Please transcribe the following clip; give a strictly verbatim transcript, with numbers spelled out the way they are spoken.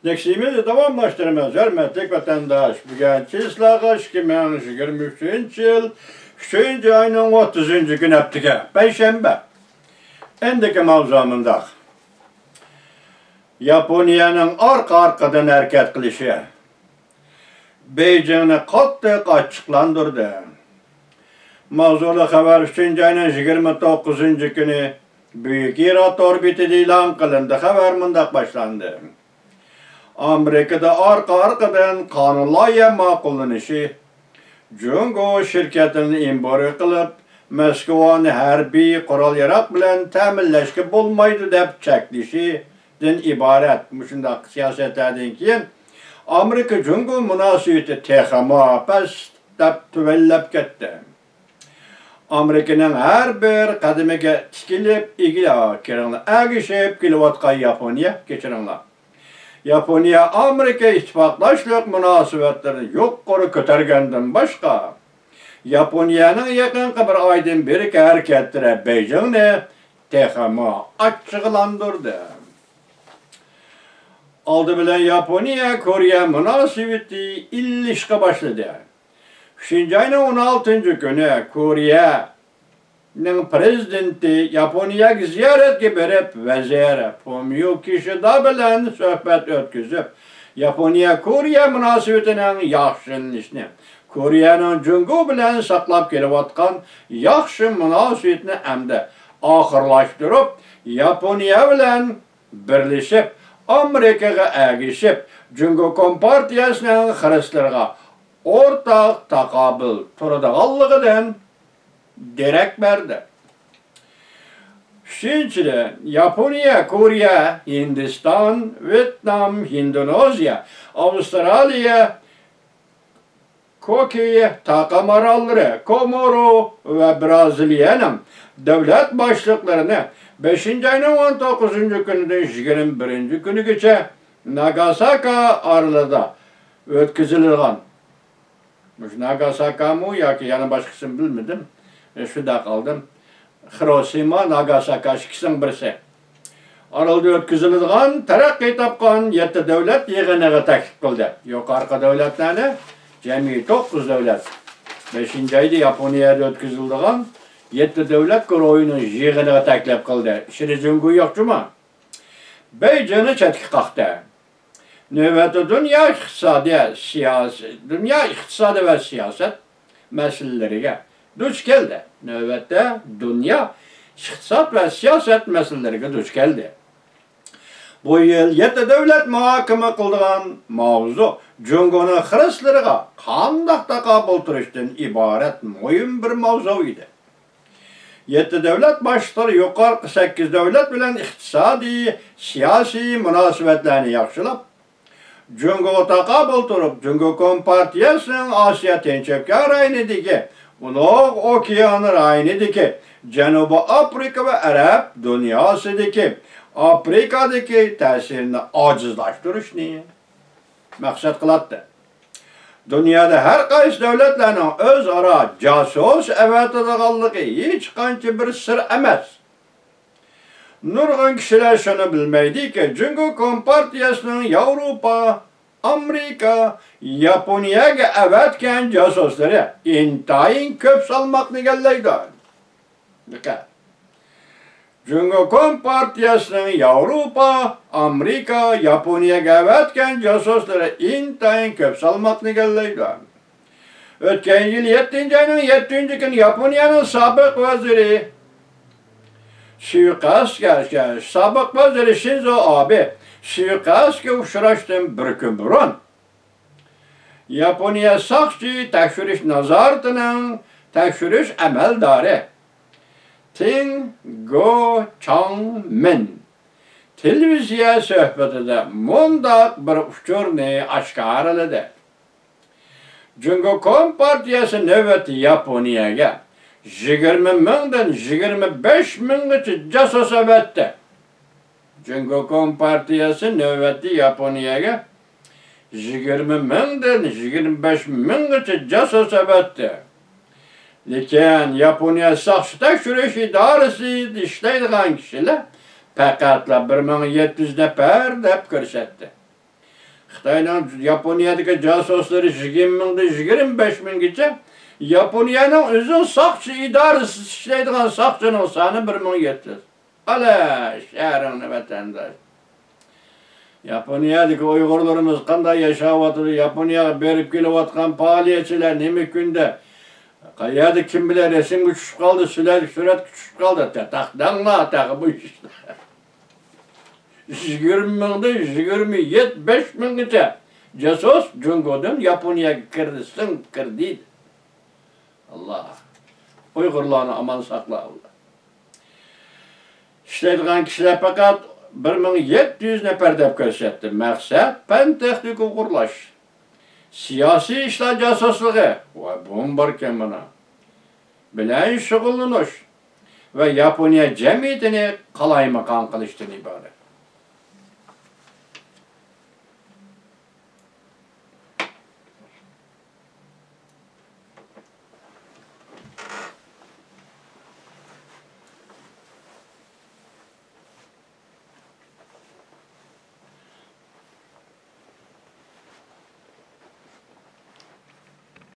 نەشرىمىزنى داۋاملاشتۇرىمىز، ھۆرمەتلىك ۋەتەنداش. بۈگۈن چىسلاغا ئىككى مىڭ يىگىرمە ئۈچىنچى يىل ئۈچىنچى ئاينىڭ ئوتتۇزىنچى كۈنى، ھەپتىگە پەيشەنبە. ئەمدىكى ماۋزۇ مۇنداق. ياپونىيەنىڭ ئارقا-ئارقىدىن ھەرىكەت قىلىشى بېيجىڭنى قاتتىق ئاچچىقلاندۇردى. ماۋزۇلۇق خەۋەر ئۈچىنچى ئاينىڭ يىگىرمە توققۇزىنچى كۈنى بۈيۈك ھىرا تور بېتىدە ئېلان قىلىندى. خەۋەر مۇنداق باشلاندى. ئامېرىكىدا ئارقا-ئارقىدىن قانۇن لايىھە ماقۇللىنىشى، جۇڭگو شىركەتلىرىنى ئېمبارگو قىلىپ، مەسكۇۋانى ھەربىي قورال-ياراغ بىلەن تەمىنلەشكە بولمايدۇ دەپ چەكلىشىدىن ئىبارەت مۇشۇنداق سىياسەتلەردىن كېيىن، ئامېرىكا-جۇڭگو مۇناسىۋىتى تېخىمۇ پەس دەپ تۆۋەنلەپ كەتتى. ئامېرىكىنىڭ ھەر بىر قەدىمىگە تىكىلىپ، ئىگىلەپ كىرىڭلار، ئەگىشىپ كېلىۋاتقان ياپونىيە، كەچۈرۈڭلار. ياپونىيە ئامېرىكا ئىتتىپاقداشلىق مۇناسىۋەتلىرىنى يۇقىرى كۆتەرگەندىن باشقا، ياپونىيەنىڭ يېقىنقى بىر ئايدىن بېرىكى ھەرىكەتلىرى بېيجىڭنى تېخىمۇ ئاچچىقلاندۇردى. ئالدى بىلەن ياپونىيە كورېيە مۇناسىۋىتى ئىللىشقا باشلىدى. ئۈچىنچى ئاينىڭ ئون ئالتىنچى كۈنى كورېيەنىڭ پىرېزىدېنتى ياپونىيەگە زىيارەتكە بېرىپ، ۋەزىر فۇمىيو كىشىدا بىلەن سۆھبەت ئۆتكۈزۈپ، ياپونىيە كورېيە مۇناسىۋىتىنىڭ ياخشىلىنىشىنى، كورېيەنىڭ جۇڭگو بىلەن ساقلاپ كېلىۋاتقان ياخشى مۇناسىۋىتىنى ئەمدى ئاخىرلاشتۇرۇپ، ياپونىيە بىلەن بىرلىشىپ، ئامېرىكىغا ئەگىشىپ، جۇڭگو كومپارتىيەسىنىڭ خىرىسلىرىغا ئورتاق تاقابىل تۇرىدىغانلىقىدىن دېرەك بەردى. ئۈچىنچىدىن، ياپونىيە، كورېيە، ھىندىستان، ۋيېتنام، ھىندونېزىيە، ئاۋسترالىيە، كوكى تاقا ماراللىرى، كومورو ۋە بىرازىلىيەنىڭ دۆلەت باشلىقلىرىنى بەشىنچى ئاينىڭ ئون توققۇزىنچى كۈنىدىن يىگىرمە بىرىنچى كۈنىگىچە ناگاساكا ئارىلىدا ئۆتكۈزۈلىدىغان، مۇشۇ ناگاساكامۇ ياكى يەنە باشقىسىنى بىلمىدىم، شۇنداق قىلدىم. خىروشىما، ناگاساكا ئىككىسىنىڭ بىرسى. ئارىلىدا ئۆتكۈزۈلىدىغان تەرەققىي تاپقان يەتتە دۆلەت يىغىنىغا تەكلىپ قىلدى. يۇقىرىقى دۆلەتلەرنى، جەمئىي توققۇز دۆلەت، بەشىنچى ئايدا ياپونىيەدە ئۆتكۈزۈلىدىغان يەتتە دۆلەت گۇرۇھىنىڭ يىغىنىغا تەكلىپ قىلدى. شىنجاڭگۇ يوق جۇما. بېيجىڭنى چەتكە قاقتى. نۆۋەتتە دۇنيا ئىقتىسادىي سىياسىي، دۇنيا ئىقتىسادى ۋە سىياسەت مەسىلىلىرىگە دۇچ كەلدى. نۆۋەتتە دۇنيا ئىقتىساد ۋە سىياسەت مەسىلىلىرىگە دۇچ كەلدى. بۇ يىل يەتتە دۆلەت مۇھاكىمە قىلىدىغان ماۋزۇ جۇڭگونىڭ خىرىسلىرىغا قانداق تاقابىل تۇرۇشتىن ئىبارەت مۇھىم بىر ماۋزۇ ئىدى. يەتتە دۆلەت باشلىقلىرى يۇقىرىقى سەككىز دۆلەت بىلەن ئىقتىسادىي، سىياسىي مۇناسىۋەتلەرنى ياخشىلاپ، جۇڭگوغا تاقابىل تۇرۇپ، جۇڭگو كومپارتىيەسىنىڭ ئاسىيا تىنچ ئۆلكە رايونىدىكى، ئۇلۇغ ئوكيان رايونىدىكى، جەنۇبىي ئافرىقا ۋە ئەرەب دۇنياسىدىكى، ئافرىقادىكى تەسىرىنى ئاجىزلاشتۇرۇشنى مەقسەت قىلاتتى. دۇنيادا ھەر قايسى دۆلەتلەرنىڭ ئۆزئارا جاسۇس ئەۋەتىدىغانلىقى ھېچقانچە بىر سىر ئەمەس. نۇرغۇن كىشىلەر شۇنى بىلمەيدىكى، جۇڭگو كومپارتىيەسىنىڭ ياۋروپا، ئامېرىكا، ياپونىيەگە ئەۋەتكەن جاسۇسلىرى ئىنتايىن كۆپ سالماقنى ئىگىلەيدۇ. دىققەت! جۇڭگو كومپارتىيەسىنىڭ ياۋروپا، ئامېرىكا، ياپونىيەگە ئەۋەتكەن جاسۇسلىرى ئىنتايىن كۆپ سالماقنى ئىگىلەيدۇ. ئۆتكەن يىل يەتتىنچى ئاينىڭ يەتتىنچى كۈنى ياپونىيەنىڭ سابىق ۋەزىرى سۇيىقەستكە، سابىق ۋەزىرى شىنزو ئابې سۇيىقەستكە ئۇچراشتىن بىر كۈن بۇرۇن، ياپونىيە ساقچى تەكشۈرۈش نازارىتىنىڭ تەكشۈرۈش ئەمەلدارى تىڭ گو چاڭ مىن تېلېۋىزىيە سۆھبىتىدە مۇنداق بىر ئۇچۇرنى ئاشكارىلىدى. جۇڭگو كومپارتىيەسى نۆۋەتتە ياپونىيەگە يىگىرمە مىڭدىن يىگىرمە بەش مىڭغىچە جاسۇس ئەۋەتتى. جۇڭگو كومپارتىيەسى نۆۋەتتە ياپونىيەگە يىگىرمە مىڭدىن يىگىرمە بەش مىڭغىچە جاسۇس ئەۋەتتى. لېكىن ياپونىيە ساقچى تەكشۈرۈش ئىدارىسىدە ئىشلەيدىغان كىشىلەر پەقەتلا بىر مىڭ يەتتە يۈز نەپەر دەپ كۆرسەتتى. خىتاينىڭ ياپونىيەدىكى جاسۇسلىرى يىگىرمە مىڭدىن يىگىرمە بەش مىڭگىچە، ياپونىيەنىڭ ئۆزىنىڭ ساقچى ئىدارىسىدا ئىشلەيدىغان ساقچىنىڭ سانى بىر مىڭ يەتتە يۈز. ئالا شەھىرىڭنى ۋەتەنداش. ياپونىيەدىكى ئۇيغۇرلىرىمىز قانداق ياشاۋاتىدۇ؟ ياپونىيەگە بېرىپ كېلىۋاتقان پائالىيەتچىلەر نېمە كۈندە، قەيەردە، كىم بىلەن رەسىمگە چۈشۈپ قالدى، سۈرەت-، سۈرەتكە چۈشۈپ قالدى. تە-، تاقداڭلار تېخى بۇ ئىشلار. يىگىرمە مىڭدىن يىگىرمە يەتتە، بەش مىڭغىچە جاسۇس جۇڭگودىن ياپونىيەگە كىردى، سىڭىپ كىردى. ئاللا ئۇيغۇرلارنى ئامان ساقلا، ئاللا. ئىشلەيدىغان كىشىلەر پەقەت بىر مىڭ يەتتە يۈز نەپەر دەپ كۆرسەتتى. مەقسەت پەن تېخنىكا ئوغرىلاش، سىياسىي ئىشلار جاسۇسلۇقى، ۋاي، بۇمۇ باركەن مانا، بىلەن شۇغۇللىنىش ۋە ياپونىيە جەمئىيىتىنى قالايمىقان قىلىشتىن ئىبارەت.